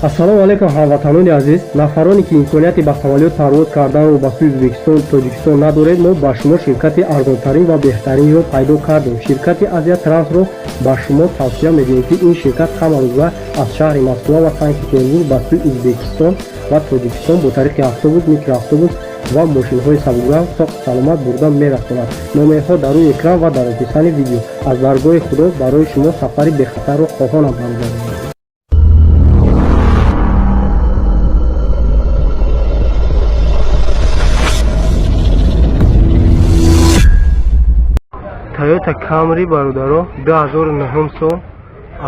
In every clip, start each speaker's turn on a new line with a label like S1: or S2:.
S1: Ассалому алайкум, ҳамватанони азиз. Нафароне ки имконияти ба самолёт парвоз карданро ба сӯи Ӯзбекистон, Тоҷикистон надоред, мо ба шумо ширкати арзонтарин ва беҳтаринро пайдо кардем. Ширкати Азия Трансро ба шумо тавсия медиҳем, ки ин ширкат ҳамарӯза аз шаҳри Москва ва Санкт Петербург ба сӯи Ӯзбекистон ва Тоҷикистон бо тариқи автобус, микроавтобус ва мошинҳои сабукранг соқу саломат бурда мерасонад. Номерҳо дар рӯи экран ва дар описании видео. Аз даргоҳи Худо барои шумо сафари бехатарро хоҳонам, бародарон. Toyota Camry, бародаро, 2009 сол,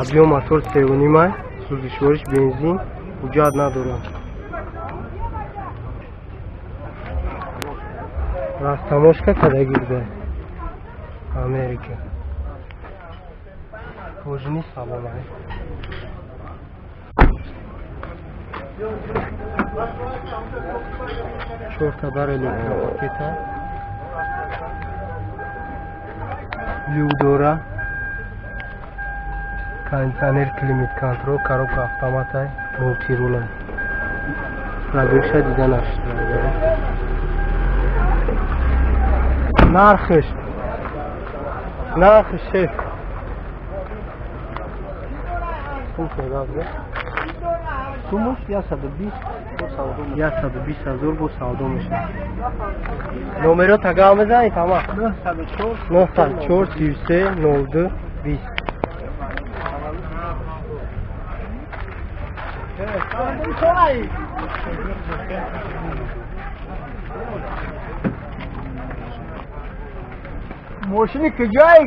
S1: объём мотор 3,5, сӯзишвориш бензин, ҳуҷҷат надорад. Растаможка кардагӣ буда Америка. Кожаный салон ай. Чорта дар электропакета. Люк дора, кондиционер, климат контроль, коробка автоматай, мультирула. Пробегша дида нашуд. Нархиш, шеф, сумуш 120,000 бо савдо мешавад. Номеро тагал мезанед, ама 904 33 02 20.
S2: Мошини куҷое?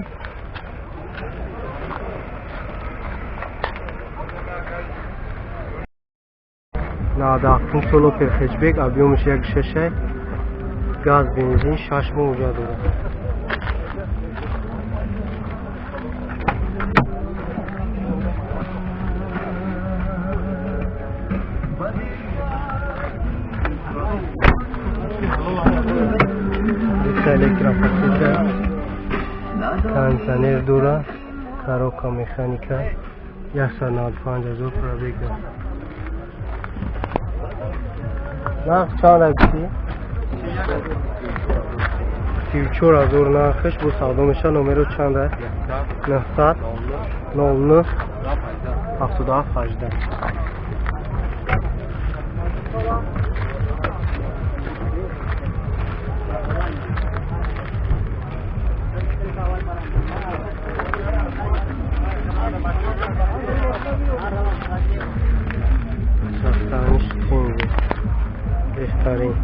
S1: 97 сол Опел хэтчбек, объёмаш 1,6, газ, бензин, 6 моҳ ҳуҷҷат дорад. Электропакета, кондиционер дора, коробка механика, 195 000 пробег. Нарх чанд акси? 34 000 нархиш, бо савдо мешавад. Номеро чанд аст? 900 09 77 18. Сохтаниш тинги беҳтарин.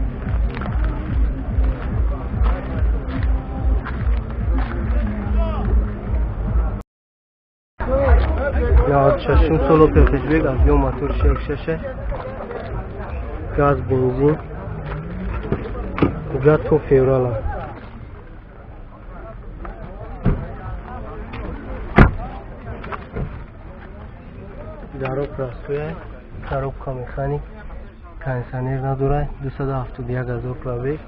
S1: 96-ум сол Опел хэтчбек, объём моториш 1,6, газ, бензин, ҳуҷҷат то феврала. Даро простой, коробка механик, кондиционер надорад, 271 000 пробег,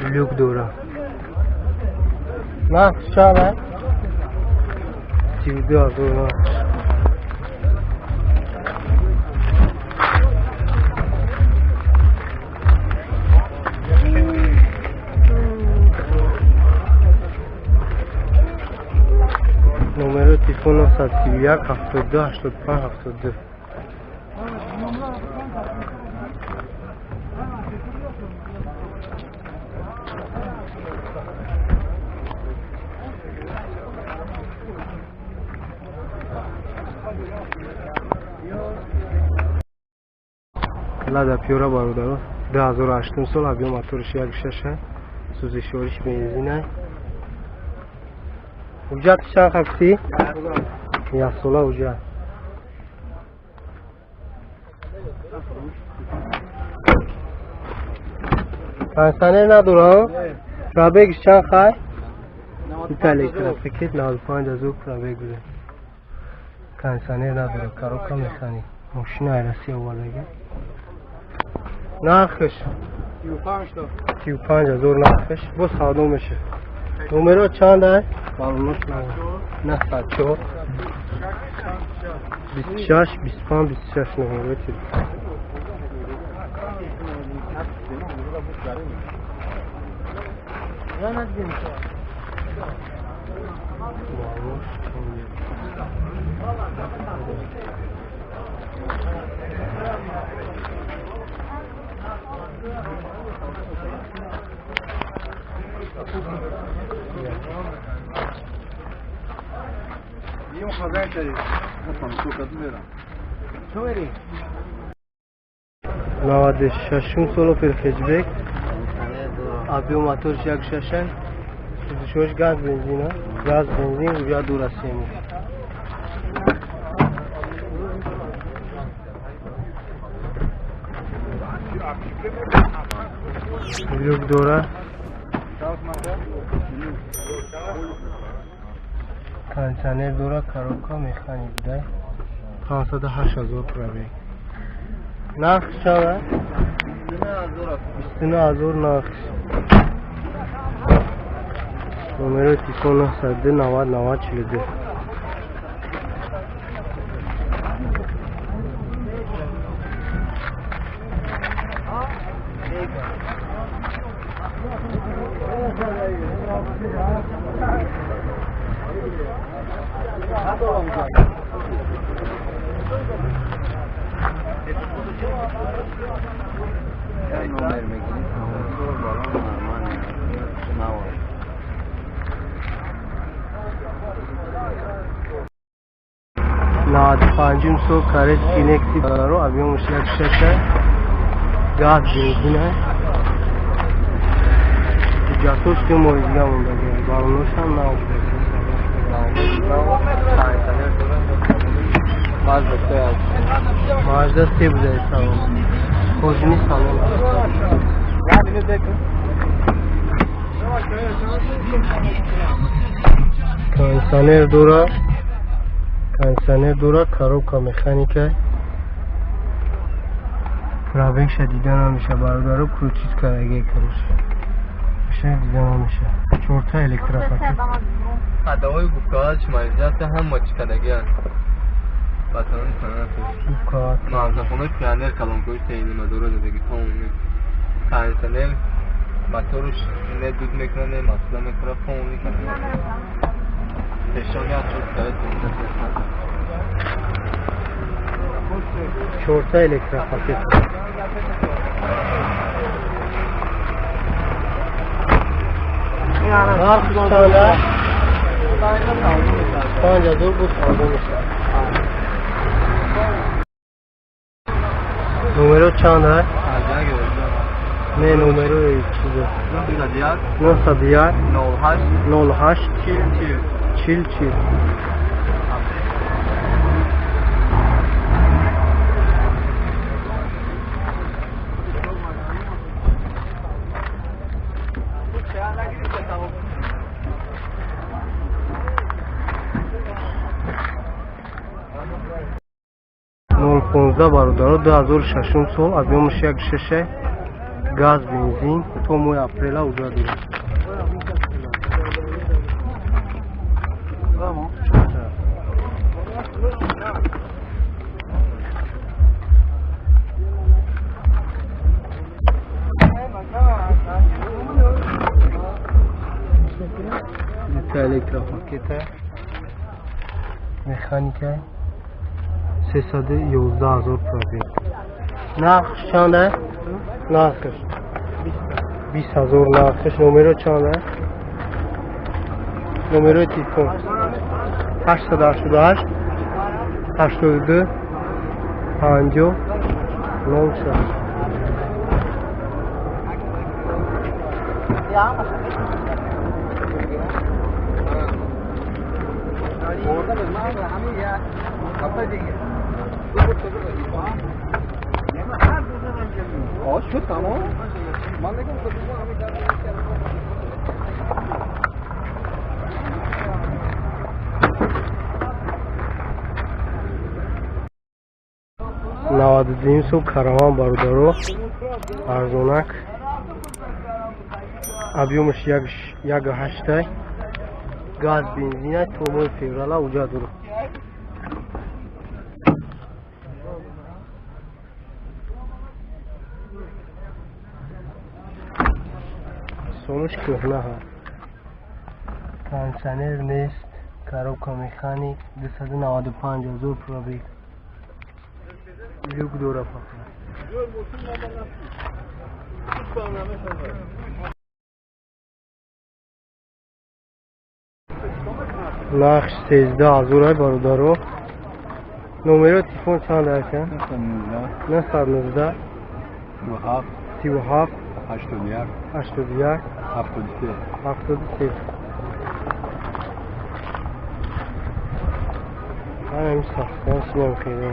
S1: люк дора. Нарх чанд аст? 32 000 нарх. Номерои телефон 931 72 85 72. Лада Пиора, бародаро, 2008 сол, объём моториш 1,6, сӯзишвориш бензина. Ҳуҷҷат чанд хакси? Яксола ҳуҷҷат. Кондиционер надора? Пробегиш чанд хай? Ита электропакет, 95 000 пробег буда. Кондиционер надора, коробка механик. Мошина Россия овардаги. Нархиш 35 000 нархиш, бо савдо мешавад. Номеро чанд аст? 904. 26 25 26 номерои телефон. Наваду шашум сол Опел хэтчбек, объём моторш 1,6, сӯзишҳош газ бензин, газ бензин, уя дур аст сему. Люк дора, кондиционер дора, коробка механик буда, 508 ҳазор пробег. Нарх чанд? 29 ҳазор нарх. Номерои телефон 902 90 90 42. Панҷум сол Корейский Нексия баро объёмаш 1,6, газ бензин, ҳуҷҷатош ду моҳи дига мондагӣ, баллоношам нав Мазда се буда салон, кожини салон. Кондиционер дора, кондиционер дора, коробка механика. Пробегша дида намеша бародаро, крутит кардаги короче. Ша дида намеша. Чорта электропакет.
S3: Адавои губкаҳо шумаризатсия ҳама чӣ кардаги аст. Ватанони санъаташ.
S1: Губкаҳо.
S3: Мағзахонаи пионер калонкои сеинимадора задаги полный. Кондиционер моторш не дуд мекунад, не масъала мекунад, полный кондиционер. Пешони аз чор карат.
S1: Чорта электропакет. Нарх чанд? 5 ҳазор буд, савдо мешавад. Номеро чанд аст? Не, номерои чизо. 901 08 40 40. Нол понздаҳ бародаро, 2006 сол, объёмаш 1,6, газ бензин, то моҳи апрела уҷа дорад. Дута электропакета, механика, 311 ҳазор пробег. Нарх чанд аст? Нархш 20 ҳазор нархш. Номеро чанд аст? Номерои телефон 888 82 50 06. Наваду дуюм сол Караван бародаро, арзонак, объёмаш 1,8, газ бензина, то моҳи феврала уҷа дорад. Сонуш кӯҳна ҳаст. Кондиционер нест, коробка механик, 295 ҳазор пробег. Люк дора фақат. Нархш 13 ҳазорай, бародаро. Номеро телефон чанд ака? 919 37
S3: 81
S1: 81
S3: 73
S1: 73. Ҳамин сахтан синам хеле.